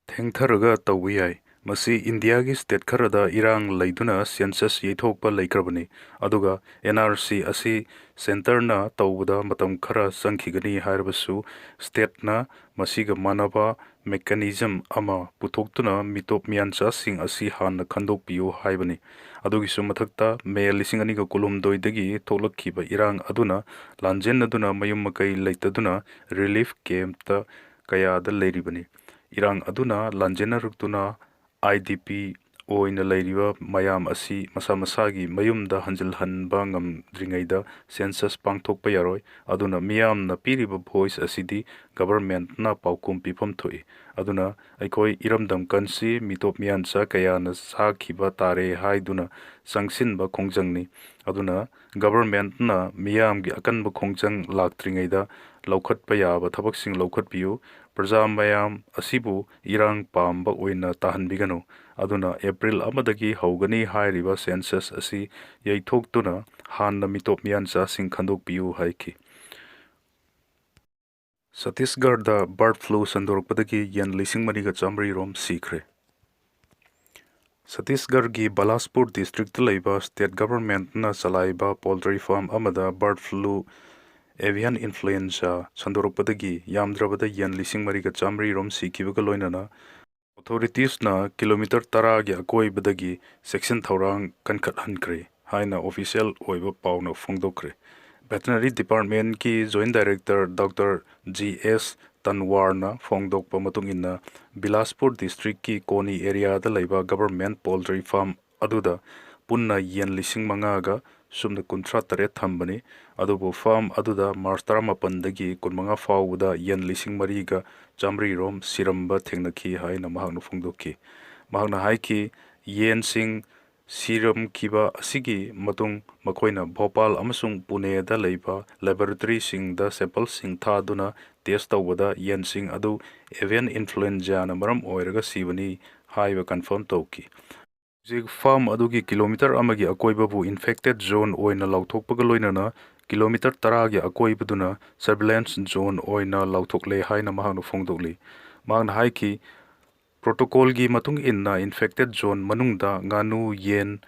ꯊꯦꯡꯊꯔꯒ ꯇꯧꯕ ꯌꯥꯏ꯫ ꯃꯁꯤ ꯏꯟꯗꯤꯌꯥꯒꯤ state ꯈꯔꯗ ꯏꯔꯥꯡ ꯂꯩꯗꯨꯅ census ꯌꯩꯊꯣꯛꯄ ꯂꯩꯈ꯭ꯔꯕꯅꯤ꯫ ꯑꯗꯨꯒ N R C ꯑꯁꯤ centreꯅ ꯇꯧꯕꯗ ꯃꯇꯝ ꯈꯔ ꯆꯪꯈꯤꯒꯅꯤ ꯍꯥꯏꯔꯕꯁꯨ, stateꯅ ꯃꯁꯤꯒ ꯃꯥꯟꯅꯕ mechanism ꯑꯃ ꯄꯨꯊꯣꯛꯇꯨꯅ ꯃꯤꯇꯣꯞ ꯃꯤꯌꯥꯟꯆꯥꯁꯤꯡ ꯑꯁꯤ ꯍꯥꯟꯅ ꯈꯟꯗꯣꯛꯄꯤꯌꯨ ꯍꯥꯏꯕꯅꯤ꯫ ꯑꯗꯨꯒꯤꯁꯨ ꯃꯊꯛꯇ, May ꯂꯤꯁꯤꯡ ꯑꯅꯤꯒ ꯀꯨꯟꯍꯨꯝꯗꯣꯏꯗꯒꯤ ꯊꯣꯛꯂꯛꯈꯤꯕ ꯏꯔꯥꯡ ꯑꯗꯨꯅ ꯂꯥꯟꯖꯦꯟꯅꯗꯨꯅ ꯃꯌꯨꯝ ꯃꯀꯩ ꯂꯩꯇꯗꯨꯅ relief campꯇ ꯀꯌꯥꯗ ꯂꯩꯔꯤꯕꯅꯤ꯫ ꯏꯔꯥꯡ ꯑꯗꯨꯅ ꯂꯥꯟꯖꯦꯟꯅꯔꯛꯇꯨꯅ I D P ꯑꯣꯏꯅ ꯂꯩꯔꯤꯕ ꯃꯌꯥꯝ ꯑꯁꯤ ꯃꯁꯥ ꯃꯁꯥꯒꯤ ꯃꯌꯨꯝꯗ ꯍꯟꯖꯤꯜꯍꯟꯕ ꯉꯝꯗ꯭ꯔꯤꯉꯩꯗ census ꯄꯥꯡꯊꯣꯛꯄ ꯌꯥꯔꯣꯏ꯫ ꯑꯗꯨꯅ ꯃꯤꯌꯥꯝꯅ ꯄꯤꯔꯤꯕ voice ꯑꯁꯤꯗꯤ governmentꯅ ꯄꯥꯎꯈꯨꯝ ꯄꯤꯐꯝ ꯊꯣꯛꯏ꯫ ꯑꯗꯨꯅ ꯑꯩꯈꯣꯏ ꯏꯔꯝꯗꯝ ꯀꯟꯁꯤ ꯃꯤꯇꯣꯞ ꯃꯤꯌꯥꯟꯆꯥ ꯀꯌꯥꯅ ꯆꯥꯈꯤꯕ ꯇꯥꯔꯦ ꯍꯥꯏꯗꯨꯅ ꯆꯪꯁꯤꯟꯕ ꯈꯣꯡꯖꯪꯅꯤ꯫ ꯑꯗꯨꯅ governmentꯅ ꯃꯤꯌꯥꯝꯒꯤ ꯑꯀꯟꯕ ꯈꯣꯡꯖꯪ ꯂꯥꯛꯇ꯭ꯔꯤꯉꯩꯗ ꯂꯧꯈꯠꯄ ꯌꯥꯕ ꯊꯕꯛꯁꯤꯡ ꯂꯧꯈꯠꯄꯤꯌꯨ꯫ ꯄ꯭ꯔꯖꯥ ꯃꯌꯥꯝ ꯑꯁꯤꯕꯨ ꯏꯔꯥꯡ ꯄꯥꯝꯕ ꯑꯣꯏꯅ ꯇꯥꯍꯟꯕꯤꯒꯅꯨ꯫ ꯑꯗꯨꯅ April ꯑꯃꯗꯒꯤ ꯍꯧꯒꯅꯤ ꯍꯥꯏꯔꯤꯕ census ꯑꯁꯤ ꯌꯩꯊꯣꯛꯇꯨꯅ ꯍꯥꯟꯅ ꯃꯤꯇꯣꯞ ꯃꯤꯌꯥꯟꯆꯥꯁꯤꯡ ꯈꯟꯗꯣꯛꯄꯤꯌꯨ ꯍꯥꯏꯈꯤ꯫ ꯁꯇꯤꯁꯒꯔꯗ ꯕꯔꯗ ꯐ꯭ꯂꯨ ꯁꯟꯗꯣꯔꯛꯄꯗꯒꯤ ꯌꯦꯟ ꯂꯤꯁꯤꯡ ꯃꯔꯤꯒ ꯆꯥꯃꯔꯤ ꯔꯣꯝ ꯁꯤꯈ꯭ꯔꯦ꯫ ꯁꯇꯤꯁꯒꯔꯒꯤ ꯕꯂꯥꯁꯄꯨꯔ ꯗꯤꯁꯇ꯭ꯔꯤꯛꯇ ꯂꯩꯕ ꯁ꯭ꯇꯦꯠ ꯒꯚꯔꯟꯃꯦꯟꯠꯅ ꯆꯂꯥꯏꯕ ꯄꯣꯜꯇ꯭ꯔꯤ ꯐꯥꯔꯝ ꯑꯃꯗ ꯕꯔꯗ ꯐ꯭ꯂꯨ, ꯑꯦꯚꯤꯌꯟ ꯏꯟꯐ꯭ꯂꯨꯑꯦꯟꯖꯥ, ꯁꯟꯗꯣꯔꯛꯄꯗꯒꯤ ꯌꯥꯝꯗ꯭ꯔꯕꯗ ꯌꯦꯟ ꯂꯤꯁꯤꯡ ꯃꯔꯤꯒ ꯆꯥꯃꯔꯤ ꯔꯣꯝ ꯁꯤꯈꯤꯕꯒ ꯂꯣꯏꯅꯅ ꯑꯣꯊꯣꯔꯤꯇꯤꯁꯅ ꯀꯤꯂꯣꯃꯤꯇꯔ ꯇꯔꯥꯒꯤ ꯑꯀꯣꯏꯕꯗꯒꯤ ꯆꯦꯛꯁꯤꯟ ꯊꯧꯔꯥꯡ ꯀꯟꯈꯠꯍꯟꯈ꯭ꯔꯦ ꯍꯥꯏꯅ ꯑꯣꯐꯤꯁꯤꯌꯦꯜ ꯑꯣꯏꯕ ꯄꯥꯎꯅ ꯐꯣꯡꯗꯣꯛꯈ꯭ꯔꯦ꯫ ꯚꯦꯇꯅꯔꯤ ꯗꯤꯄꯥꯔꯠꯃꯦꯟꯠꯀꯤ joint director doctor G S ꯇꯟꯋꯥꯔꯅ ꯐꯣꯡꯗꯣꯛꯄ ꯃꯇꯨꯡ ꯏꯟꯅ, ꯕꯤꯂꯥꯁꯄꯨꯔ ꯗꯤꯁꯇ꯭ꯔꯤꯛꯀꯤ ꯀꯣꯅꯤ ꯑꯦꯔꯤꯌꯥꯗ ꯂꯩꯕ ꯒꯚꯔꯟꯃꯦꯟꯠ ꯄꯣꯜꯇ꯭ꯔꯤ ꯐꯥꯔꯝ ꯑꯗꯨꯗ ꯄꯨꯟꯅ ꯌꯦꯟ ꯂꯤꯁꯤꯡ ꯃꯉꯥꯒ ꯁꯨꯞꯅ ꯀꯨꯟꯊ꯭ꯔꯥ ꯇꯔꯦꯠ ꯊꯝꯕꯅꯤ꯫ ꯑꯗꯨꯕꯨ ꯐꯥꯔꯝ ꯑꯗꯨꯗ ꯃꯥꯔꯆ ꯇꯔꯥꯃꯥꯄꯟꯗꯒꯤ ꯀꯨꯟꯃꯉꯥ ꯐꯥꯎꯕꯗ ꯌꯦꯟ ꯂꯤꯁꯤꯡ ꯃꯔꯤꯒ ꯆꯥꯃꯔꯤ ꯔꯣꯝ ꯁꯤꯔꯝꯕ ꯊꯦꯡꯅꯈꯤ ꯍꯥꯏꯅ ꯃꯍꯥꯛꯅ ꯐꯣꯡꯗꯣꯛꯈꯤ꯫ ꯃꯍꯥꯛꯅ ꯍꯥꯏꯈꯤ, ꯌꯦꯟꯁꯤꯡ ꯁꯤꯔꯝꯈꯤꯕ ꯑꯁꯤꯒꯤ ꯃꯇꯨꯡ ꯃꯈꯣꯏꯅ ꯚꯣꯄꯥꯜ ꯑꯃꯁꯨꯡ ꯄꯨꯅꯦꯗ ꯂꯩꯕ ꯂꯦꯕꯣꯔꯦꯇꯔꯤꯁꯤꯡꯗ ꯁꯦꯝꯄꯜꯁꯤꯡ ꯊꯥꯗꯨꯅ ꯇꯦꯁ ꯇꯧꯕꯗ ꯌꯦꯟꯁꯤꯡ ꯑꯗꯨ ꯑꯦꯚꯤꯌꯟ ꯏꯟꯐ꯭ꯂꯨꯑꯦꯟꯖꯥꯅ ꯃꯔꯝ ꯑꯣꯏꯔꯒ ꯁꯤꯕꯅꯤ ꯍꯥꯏꯕ ꯀꯟꯐꯥꯔꯝ ꯇꯧꯈꯤ꯫ ꯍꯧꯖꯤꯛ ꯐꯥꯔꯝ ꯑꯗꯨꯒꯤ ꯀꯤꯂꯣꯃꯤꯇꯔ ꯑꯃꯒꯤ ꯑꯀꯣꯏꯕꯕꯨ ꯏꯟꯐꯦꯛꯇꯦꯗ ꯖꯣꯟ ꯑꯣꯏꯅ ꯂꯥꯎꯊꯣꯛꯄꯒ ꯂꯣꯏꯅꯅ ꯀꯤꯂꯣꯃꯤꯇꯔ ꯇꯔꯥꯒꯤ ꯑꯀꯣꯏꯕꯗꯨꯅ ꯁꯔꯚꯤꯂꯦꯟꯁ ꯖꯣꯟ ꯑꯣꯏꯅ ꯂꯥꯎꯊꯣꯛꯂꯦ ꯍꯥꯏꯅ ꯃꯍꯥꯛꯅ ꯐꯣꯡꯗꯣꯛꯂꯤ꯫ ꯃꯍꯥꯛꯅ ꯍꯥꯏꯈꯤ, ꯄ꯭ꯔꯣꯇꯣꯀꯣꯜꯒꯤ ꯃꯇꯨꯡ ꯏꯟꯅ ꯏꯟꯐꯦꯛꯇꯦꯗ ꯖꯣꯟ ꯃꯅꯨꯡꯗ ꯉꯥꯅꯨ, ꯌꯦꯟ,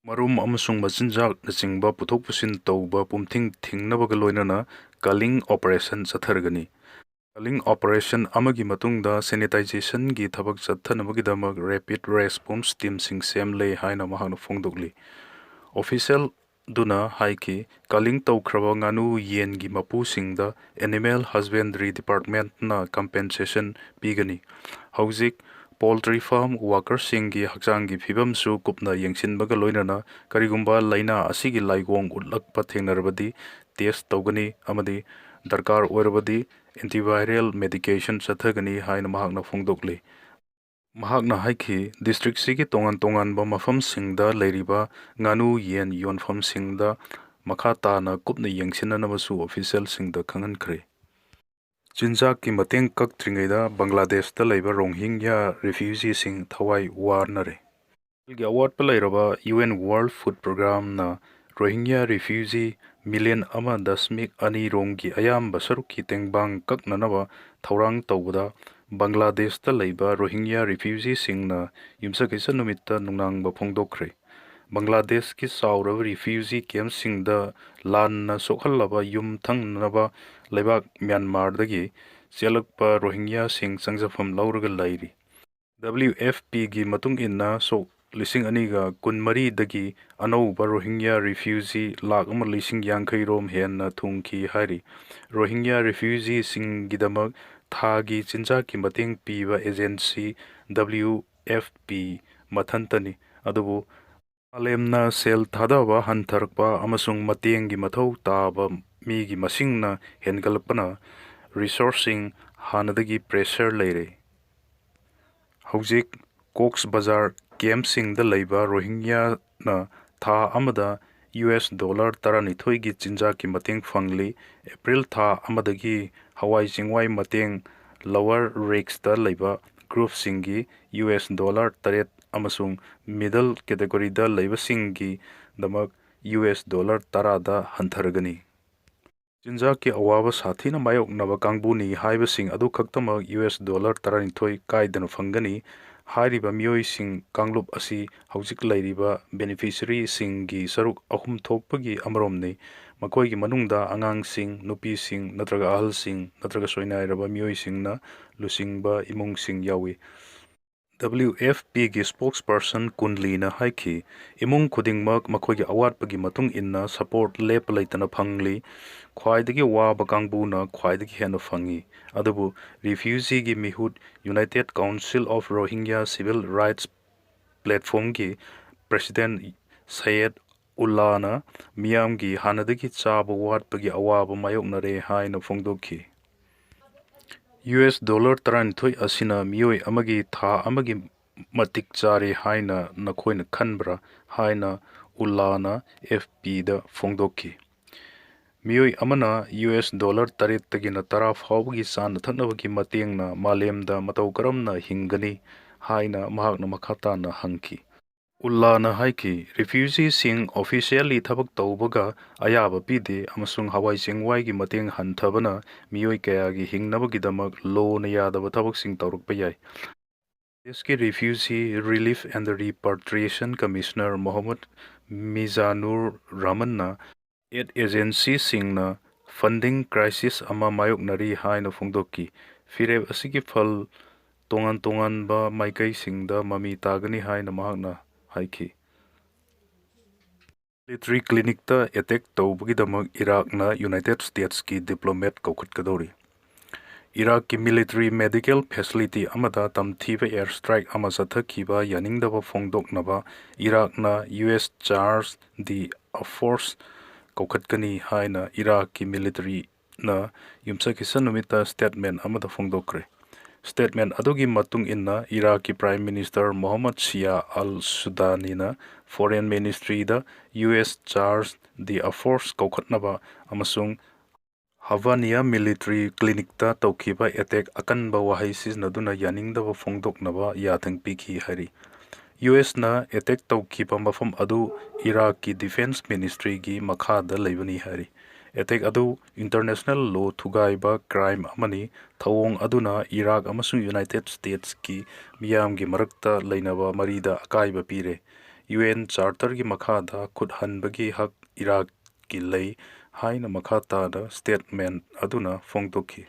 ꯃꯔꯨꯝ ꯑꯃꯁꯨꯡ ꯃꯆꯤꯟꯖꯥꯛꯅꯆꯤꯡꯕ ꯄꯨꯊꯣꯛ ꯄꯨꯁꯤꯟ ꯇꯧꯕ ꯄꯨꯝꯊꯤꯡ ꯊꯤꯡꯅꯕꯒ ꯂꯣꯏꯅꯅ ꯀꯂꯤꯡ ꯑꯣꯄꯔꯦꯁꯟ ꯆꯠꯊꯔꯒꯅꯤ꯫ ꯀꯂꯤꯡ ꯑꯣꯄꯔꯦꯁꯟ ꯑꯃꯒꯤ ꯃꯇꯨꯡꯗ ꯁꯦꯅꯤꯇꯥꯏꯖꯦꯁꯟꯒꯤ ꯊꯕꯛ ꯆꯠꯊꯅꯕꯒꯤꯗꯃꯛ ꯔꯦꯄꯤꯗ ꯔꯦꯁꯄꯣꯟꯁ ꯇꯤꯝꯁꯤꯡ ꯁꯦꯝꯂꯦ ꯍꯥꯏꯅ ꯃꯍꯥꯛꯅ ꯐꯣꯡꯗꯣꯛꯂꯤ꯫ ꯑꯣꯐꯤꯁꯤꯌꯦꯜꯗꯨꯅ ꯍꯥꯏꯈꯤ, ꯀꯂꯤꯡ ꯇꯧꯈ꯭ꯔꯕ ꯉꯥꯅꯨ ꯌꯦꯟꯒꯤ ꯃꯄꯨꯁꯤꯡꯗ ꯑꯦꯅꯤꯃꯦꯜ ꯍꯁꯕꯦꯟꯗ꯭ꯔꯤ ꯗꯤꯄꯥꯔꯠꯃꯦꯟꯠꯅ ꯀꯝꯄꯦꯟꯁꯦꯁꯟ ꯄꯤꯒꯅꯤ꯫ ꯍꯧꯖꯤꯛ ꯄꯣꯜꯇ꯭ꯔꯤ ꯐꯥꯔꯝ ꯋꯥꯀꯔꯁꯤꯡꯒꯤ ꯍꯛꯆꯥꯡꯒꯤ ꯐꯤꯕꯝꯁꯨ ꯀꯨꯞꯅ ꯌꯦꯡꯁꯤꯟꯕꯒ ꯂꯣꯏꯅꯅ ꯀꯔꯤꯒꯨꯝꯕ ꯂꯥꯏꯅꯥ ꯑꯁꯤꯒꯤ ꯂꯥꯏꯑꯣꯡ ꯎꯠꯂꯛꯄ ꯊꯦꯡꯅꯔꯕꯗꯤ ꯇꯦꯁ ꯇꯧꯒꯅꯤ ꯑꯃꯗꯤ ꯗꯔꯀꯥꯔ ꯑꯣꯏꯔꯕꯗꯤ ꯑꯦꯟꯇꯤꯚꯥꯏꯔꯦꯜ ꯃꯦꯗꯤꯀꯦꯁꯟ ꯆꯠꯊꯒꯅꯤ ꯍꯥꯏꯅ ꯃꯍꯥꯛꯅ ꯐꯣꯡꯗꯣꯛꯂꯤ꯫ ꯃꯍꯥꯛꯅ ꯍꯥꯏꯈꯤ, ꯗꯤꯁꯇ꯭ꯔꯤꯛꯁꯤꯒꯤ ꯇꯣꯉꯥꯟ ꯇꯣꯉꯥꯟꯕ ꯃꯐꯝꯁꯤꯡꯗ ꯂꯩꯔꯤꯕ ꯉꯥꯅꯨ ꯌꯦꯟ ꯌꯣꯟꯐꯝꯁꯤꯡꯗ ꯃꯈꯥ ꯇꯥꯅ ꯀꯨꯞꯅ ꯌꯦꯡꯁꯤꯟꯅꯅꯕꯁꯨ ꯑꯣꯐꯤꯁꯤꯌꯦꯜꯁꯤꯡꯗ ꯈꯪꯍꯟꯈ꯭ꯔꯦ꯫ ꯆꯤꯟꯖꯥꯛꯀꯤ ꯃꯇꯦꯡ ꯀꯛꯇ꯭ꯔꯤꯉꯩꯗ ꯕꯪꯒ꯭ꯂꯥꯗꯦꯁꯇ ꯂꯩꯕ ꯔꯣꯍꯤꯡꯒ꯭ꯌꯥ ꯔꯤꯐ꯭ꯌꯨꯖꯤꯁꯤꯡ ꯊꯋꯥꯏ ꯋꯥꯅꯔꯦ꯫ ꯒꯤ ꯑꯋꯥꯠꯄ ꯂꯩꯔꯕ ꯌꯨ ꯑꯦꯟ ꯋꯥꯔꯜꯗ ꯐꯨꯗ ꯄ꯭ꯔꯣꯒ꯭ꯔꯥꯝꯅ ꯔꯣꯍꯤꯡꯒ꯭ꯌꯥ ꯔꯤꯐ꯭ꯌꯨꯖꯤ ꯃꯤꯂꯤꯌꯟ ꯑꯃ ꯗꯁꯃꯤꯛ ꯑꯅꯤ ꯔꯣꯝꯒꯤ ꯑꯌꯥꯝꯕ ꯁꯔꯨꯛꯀꯤ ꯇꯦꯡꯕꯥꯡ ꯀꯛꯅꯅꯕ ꯊꯧꯔꯥꯡ ꯇꯧꯕꯗ ꯕꯪꯒ꯭ꯂꯥꯗꯦꯁꯇ ꯂꯩꯕ ꯔꯣꯍꯤꯡꯒ꯭ꯌꯥ ꯔꯤꯐ꯭ꯌꯨꯖꯤꯁꯤꯡꯅ ꯌꯨꯝꯁꯀꯩꯁ ꯅꯨꯃꯤꯠꯇ ꯅꯨꯡꯅꯥꯡꯕ ꯐꯣꯡꯗꯣꯛꯈ꯭ꯔꯦ꯫ ꯕꯪꯒ꯭ꯂꯥꯗꯦꯁꯀꯤ ꯆꯥꯎꯔꯕ ꯔꯤꯐ꯭ꯌꯨꯖꯤ ꯀꯦꯝꯞꯁꯤꯡꯗ ꯂꯥꯟꯅ ꯁꯣꯛꯍꯜꯂꯕ ꯌꯨꯝ ꯊꯪꯅꯕ ꯂꯩꯕꯥꯛ ꯃ꯭ꯌꯥꯟꯃꯥꯔꯗꯒꯤ ꯆꯦꯜꯂꯛꯄ ꯔꯣꯍꯤꯡꯒ꯭ꯌꯥꯁꯤꯡ ꯆꯪꯖꯐꯝ ꯂꯧꯔꯒ ꯂꯩꯔꯤ꯫ ꯗꯕ꯭ꯂꯤꯎ ꯑꯦꯐ ꯄꯤꯒꯤ ꯃꯇꯨꯡ ꯏꯟꯅ, ꯁꯣꯛ ꯂꯤꯁꯤꯡ ꯑꯅꯤꯒ ꯀꯨꯟꯃꯔꯤꯗꯒꯤ ꯑꯅꯧꯕ ꯔꯣꯍꯤꯡꯒ꯭ꯌꯥ ꯔꯤꯐ꯭ꯌꯨꯖꯤ ꯂꯥꯈ ꯑꯃ ꯂꯤꯁꯤꯡ ꯌꯥꯡꯈꯩ ꯔꯣꯝ ꯍꯦꯟꯅ ꯊꯨꯡꯈꯤ ꯍꯥꯏꯔꯤ꯫ ꯔꯣꯍꯤꯡꯒ꯭ꯌꯥ ꯔꯤꯐ꯭ꯌꯨꯖꯤꯁꯤꯡꯒꯤꯗꯃꯛ ꯊꯥꯒꯤ ꯆꯤꯟꯖꯥꯛꯀꯤ ꯃꯇꯦꯡ ꯄꯤꯕ ꯑꯦꯖꯦꯟꯁꯤ ꯗꯕ꯭ꯂꯤꯎ ꯑꯦꯐ ꯄꯤ ꯃꯊꯟꯇꯅꯤ, ꯑꯗꯨꯕꯨ ꯃꯥꯂꯦꯝꯅ ꯁꯦꯜ ꯊꯥꯗꯕ ꯍꯟꯊꯔꯛꯄ ꯑꯃꯁꯨꯡ ꯃꯇꯦꯡꯒꯤ ꯃꯊꯧ ꯇꯥꯕ ꯃꯤꯒꯤ ꯃꯁꯤꯡꯅ ꯍꯦꯟꯒꯠꯂꯛꯄꯅ ꯔꯤꯁꯣꯔꯁꯁꯤꯡ ꯍꯥꯟꯅꯗꯒꯤ ꯄ꯭ꯔꯦꯁꯔ ꯂꯩꯔꯦ꯫ ꯍꯧꯖꯤꯛ ꯀꯣꯛꯁ ꯕꯖꯥꯔ ꯀꯦꯝꯞꯁꯤꯡꯗ ꯂꯩꯕ ꯔꯣꯍꯤꯡꯒ꯭ꯌꯥꯅ ꯊꯥ ꯑꯃꯗ ꯌꯨ ꯑꯦꯁ ꯗꯣꯂꯔ ꯇꯔꯥꯅꯤꯊꯣꯏꯒꯤ ꯆꯤꯟꯖꯥꯛꯀꯤ ꯃꯇꯦꯡ ꯐꯪꯂꯤ꯫ ꯑꯦꯄ꯭ꯔꯤꯜ ꯊꯥ ꯑꯃꯗꯒꯤ ꯍꯋꯥꯏ ꯆꯦꯡꯋꯥꯏ ꯃꯇꯦꯡ ꯂꯋꯔ ꯔꯤꯛꯁꯇ ꯂꯩꯕ ꯒ꯭ꯔꯨꯞꯁꯤꯡꯒꯤ ꯌꯨ ꯑꯦꯁ ꯗꯣꯂꯔ ꯇꯔꯦꯠ ꯑꯃꯁꯨꯡ ꯃꯤꯗꯜ ꯀꯦꯇꯦꯒꯣꯔꯤꯗ ꯂꯩꯕꯁꯤꯡꯒꯤꯗꯃꯛ ꯌꯨ ꯑꯦꯁ ꯗꯣꯂꯔ ꯇꯔꯥꯗ ꯍꯟꯊꯔꯒꯅꯤ꯫ ꯆꯤꯟꯖꯥꯛꯀꯤ ꯑꯋꯥꯕ ꯁꯥꯊꯤꯅ ꯃꯥꯌꯣꯛꯅꯕ ꯀꯥꯡꯕꯨꯅꯤ ꯍꯥꯏꯕꯁꯤꯡ ꯑꯗꯨ ꯈꯛꯇꯃꯛ ꯌꯨ ꯑꯦꯁ ꯗꯣꯂꯔ ꯇꯔꯥꯅꯤꯊꯣꯏ ꯀꯥꯏꯗꯅ ꯐꯪꯒꯅꯤ꯫ ꯍꯥꯏꯔꯤꯕ ꯃꯤꯑꯣꯏꯁꯤꯡ ꯀꯥꯡꯂꯨꯞ ꯑꯁꯤ ꯍꯧꯖꯤꯛ ꯂꯩꯔꯤꯕ ꯕꯦꯅꯤꯐꯤꯁꯔꯤꯁꯤꯡꯒꯤ ꯁꯔꯨꯛ ꯑꯍꯨꯝ ꯊꯣꯛꯄꯒꯤ ꯑꯃꯔꯣꯝꯅꯤ꯫ ꯃꯈꯣꯏꯒꯤ ꯃꯅꯨꯡꯗ ꯑꯉꯥꯡꯁꯤꯡ, ꯅꯨꯄꯤꯁꯤꯡ ꯅꯠꯇ꯭ꯔꯒ ꯑꯍꯜꯁꯤꯡ ꯅꯠꯇ꯭ꯔꯒ ꯁꯣꯏꯅꯥꯏꯔꯕ ꯃꯤꯑꯣꯏꯁꯤꯡꯅ ꯂꯨꯆꯤꯡꯕ ꯏꯃꯨꯡꯁꯤꯡ ꯌꯥꯎꯏ꯫ ꯗꯕ꯭ꯂꯤꯎ ꯑꯦꯐ ꯄꯤꯒꯤ ꯁ꯭ꯄꯣꯛꯁꯄꯔꯁꯟ ꯀꯨꯟꯂꯤꯅ ꯍꯥꯏꯈꯤ, ꯏꯃꯨꯡ ꯈꯨꯗꯤꯡꯃꯛ ꯃꯈꯣꯏꯒꯤ ꯑꯋꯥꯠꯄꯒꯤ ꯃꯇꯨꯡ ꯏꯟꯅ ꯁꯄꯣꯔꯠ ꯂꯦꯞꯄ ꯂꯩꯇꯅ ꯐꯪꯂꯤ꯫ ꯈ꯭ꯋꯥꯏꯗꯒꯤ ꯋꯥꯕ ꯀꯥꯡꯕꯨꯅ ꯈ꯭ꯋꯥꯏꯗꯒꯤ ꯍꯦꯟꯅ ꯐꯪꯏ꯫ ꯑꯗꯨꯕꯨ ꯔꯤꯐ꯭ꯌꯨꯖꯤꯒꯤ ꯃꯤꯍꯨꯠ, united council of Rohingya civil rights ꯄ꯭ꯂꯦꯠꯐꯣꯝꯒꯤ ꯄ꯭ꯔꯦꯁꯤꯗꯦꯟꯠ ꯁꯌꯦꯗ ꯎꯜꯂꯥꯅ ꯃꯤꯌꯥꯝꯒꯤ ꯍꯥꯟꯅꯗꯒꯤ ꯆꯥꯕ ꯋꯥꯠꯄꯒꯤ ꯑꯋꯥꯕ ꯃꯥꯌꯣꯛꯅꯔꯦ ꯍꯥꯏꯅ ꯐꯣꯡꯗꯣꯛꯈꯤ꯫ ꯌꯨ ꯑꯦꯁ ꯗꯣꯂꯔ ꯇꯔꯥꯅꯤꯊꯣꯏ ꯑꯁꯤꯅ ꯃꯤꯑꯣꯏ ꯑꯃꯒꯤ ꯊꯥ ꯑꯃꯒꯤ ꯃꯇꯤꯛ ꯆꯥꯔꯦ ꯍꯥꯏꯅ ꯅꯈꯣꯏꯅ ꯈꯟꯕ꯭ꯔꯥ ꯍꯥꯏꯅ ꯎꯜꯂꯥꯅ ꯑꯦꯐ ꯄꯤꯗ ꯐꯣꯡꯗꯣꯛꯈꯤ꯫ ꯃꯤꯑꯣꯏ ꯑꯃꯅ ꯌꯨ ꯑꯦꯁ ꯗꯣꯂꯔ ꯇꯔꯦꯠꯇꯒꯤꯅ ꯇꯔꯥ ꯐꯥꯎꯕꯒꯤ ꯆꯥꯅ ꯊꯛꯅꯕꯒꯤ ꯃꯇꯦꯡꯅ ꯃꯥꯂꯦꯝꯗ ꯃꯇꯧ ꯀꯔꯝꯅ ꯍꯤꯡꯒꯅꯤ ꯍꯥꯏꯅ ꯃꯍꯥꯛꯅ ꯃꯈꯥ ꯇꯥꯅ ꯍꯪꯈꯤ꯫ ꯎꯜꯂꯥꯅ ꯍꯥꯏꯈꯤ, ꯔꯤꯐ꯭ꯌꯨꯖꯤꯁꯤꯡ ꯑꯣꯐꯤꯁꯤꯌꯦꯜꯂꯤ ꯊꯕꯛ ꯇꯧꯕꯒ ꯑꯌꯥꯕ ꯄꯤꯗꯦ ꯑꯃꯁꯨꯡ ꯍꯋꯥꯏ ꯆꯦꯡꯋꯥꯏꯒꯤ ꯃꯇꯦꯡ ꯍꯟꯊꯕꯅ ꯃꯤꯑꯣꯏ ꯀꯌꯥꯒꯤ ꯍꯤꯡꯅꯕꯒꯤꯗꯃꯛ ꯂꯣꯅ ꯌꯥꯗꯕ ꯊꯕꯛꯁꯤꯡ ꯇꯧꯔꯛꯄ ꯌꯥꯏ꯫ ꯗꯦꯁꯀꯤ refugee relief and repatriation commissioner Mohammad Mizanur ꯔꯍꯃꯟꯅ ꯑꯦꯗ ꯑꯦꯖꯦꯟꯁꯤꯁꯤꯡꯅ ꯐꯟꯗꯤꯡ ꯀ꯭ꯔꯥꯏꯁꯤꯁ ꯑꯃ ꯃꯥꯌꯣꯛꯅꯔꯤ ꯍꯥꯏꯅ ꯐꯣꯡꯗꯣꯛꯈꯤ꯫ ꯐꯤꯔꯦꯞ ꯑꯁꯤꯒꯤ ꯐꯜ ꯇꯣꯉꯥꯟ ꯇꯣꯉꯥꯟꯕ ꯃꯥꯏꯀꯩꯁꯤꯡꯗ ꯃꯃꯤ ꯇꯥꯒꯅꯤ ꯍꯥꯏꯅ ꯃꯍꯥꯛꯅ ꯍꯥꯏꯈꯤ꯫ ꯃꯤꯂꯤꯇꯔꯤ ꯀ꯭ꯂꯤꯅꯤꯛꯇ ꯑꯦꯇꯦꯛ ꯇꯧꯕꯒꯤꯗꯃꯛ ꯏꯔꯥꯛꯅ ꯌꯨꯅꯥꯏꯇꯦꯗ ꯁ꯭ꯇꯦꯠꯁꯀꯤ ꯗꯤꯄ꯭ꯂꯣꯃꯦꯠ ꯀꯧꯈꯠꯀꯗꯧꯔꯤ꯫ ꯏꯔꯥꯛꯀꯤ ꯃꯤꯂꯤꯇꯔꯤ ꯃꯦꯗꯤꯀꯦꯜ ꯐꯦꯁꯤꯂꯤꯇꯤ ꯑꯃꯗ ꯇꯝꯊꯤꯕ ꯑꯦꯌꯔ ꯁ꯭ꯇ꯭ꯔꯥꯏꯛ ꯑꯃ ꯆꯠꯊꯈꯤꯕ ꯌꯥꯅꯤꯡꯗꯕ ꯐꯣꯡꯗꯣꯛꯅꯕ ꯏꯔꯥꯛꯅ ꯌꯨ ꯑꯦꯁ ꯆꯥꯔꯖ ꯗꯤ ꯑꯐꯣꯔꯁ ꯀꯧꯈꯠꯀꯅꯤ ꯍꯥꯏꯅ ꯏꯔꯥꯛꯀꯤ ꯃꯤꯂꯤꯇꯔꯤꯅ ꯌꯨꯝꯁꯀꯩꯁ ꯅꯨꯃꯤꯠꯇ ꯁ꯭ꯇꯦꯠꯃꯦꯟ ꯑꯃꯗ ꯐꯣꯡꯗꯣꯛꯈ꯭ꯔꯦ꯫ ꯁ꯭ꯇꯦꯠꯃꯦꯟ ꯑꯗꯨꯒꯤ ꯃꯇꯨꯡ ꯏꯟꯅ ꯏꯔꯥꯛꯀꯤ ꯄ꯭ꯔꯥꯏꯝ ꯃꯤꯅꯤꯁꯇꯔ ꯃꯣꯍꯝꯃꯗ ꯁꯤꯌꯥ ꯑꯜ ꯁꯨꯗꯥꯅꯤꯅ ꯐꯣꯔꯦꯟ ꯃꯤꯅꯤꯁꯇ꯭ꯔꯤꯗ ꯌꯨ ꯑꯦꯁ ꯆꯥꯔꯖ ꯗꯤ ꯑꯐꯣꯔꯁ ꯀꯧꯈꯠꯅꯕ ꯑꯃꯁꯨꯡ ꯍꯕꯥꯅꯤꯌꯥ ꯃꯤꯂꯤꯇꯔꯤ ꯀ꯭ꯂꯤꯅꯤꯛꯇ ꯇꯧꯈꯤꯕ ꯑꯦꯇꯦꯛ ꯑꯀꯟꯕ ꯋꯥꯍꯩ ꯁꯤꯖꯤꯟꯅꯗꯨꯅ ꯌꯥꯅꯤꯡꯗꯕ ꯐꯣꯡꯗꯣꯛꯅꯕ ꯌꯥꯊꯪ ꯄꯤꯈꯤ ꯍꯥꯏꯔꯤ꯫ ꯌꯨ ꯑꯦꯁꯅ ꯑꯦꯇꯦꯛ ꯇꯧꯈꯤꯕ ꯃꯐꯝ ꯑꯗꯨ ꯏꯔꯥꯛꯀꯤ ꯗꯤꯐꯦꯟꯁ ꯃꯤꯅꯤꯁꯇ꯭ꯔꯤꯒꯤ ꯃꯈꯥꯗ ꯂꯩꯕꯅꯤ ꯍꯥꯏꯔꯤ꯫ ꯑꯦꯇꯦꯛ ꯑꯗꯨ ꯏꯟꯇꯔꯅꯦꯁꯅꯦꯜ ꯂꯣ ꯊꯨꯒꯥꯏꯕ ꯀ꯭ꯔꯥꯏꯝ ꯑꯃꯅꯤ꯫ ꯊꯧꯑꯣꯡ ꯑꯗꯨꯅ ꯏꯔꯥꯛ ꯑꯃꯁꯨꯡ ꯌꯨꯅꯥꯏꯇꯦꯗ ꯁ꯭ꯇꯦꯠꯁꯀꯤ ꯃꯤꯌꯥꯝꯒꯤ ꯃꯔꯛꯇ ꯂꯩꯅꯕ ꯃꯔꯤꯗ ꯑꯀꯥꯏꯕ ꯄꯤꯔꯦ꯫ ꯌꯨ ꯑꯦꯟ ꯆꯥꯔꯇꯔꯒꯤ ꯃꯈꯥꯗ ꯈꯨꯠ ꯍꯟꯕꯒꯤ ꯍꯛ ꯏꯔꯥꯛꯀꯤ ꯂꯩ ꯍꯥꯏꯅ ꯃꯈꯥ ꯇꯥꯅ ꯁ꯭ꯇꯦꯠꯃꯦꯟ ꯑꯗꯨꯅ ꯐꯣꯡꯗꯣꯛꯈꯤ꯫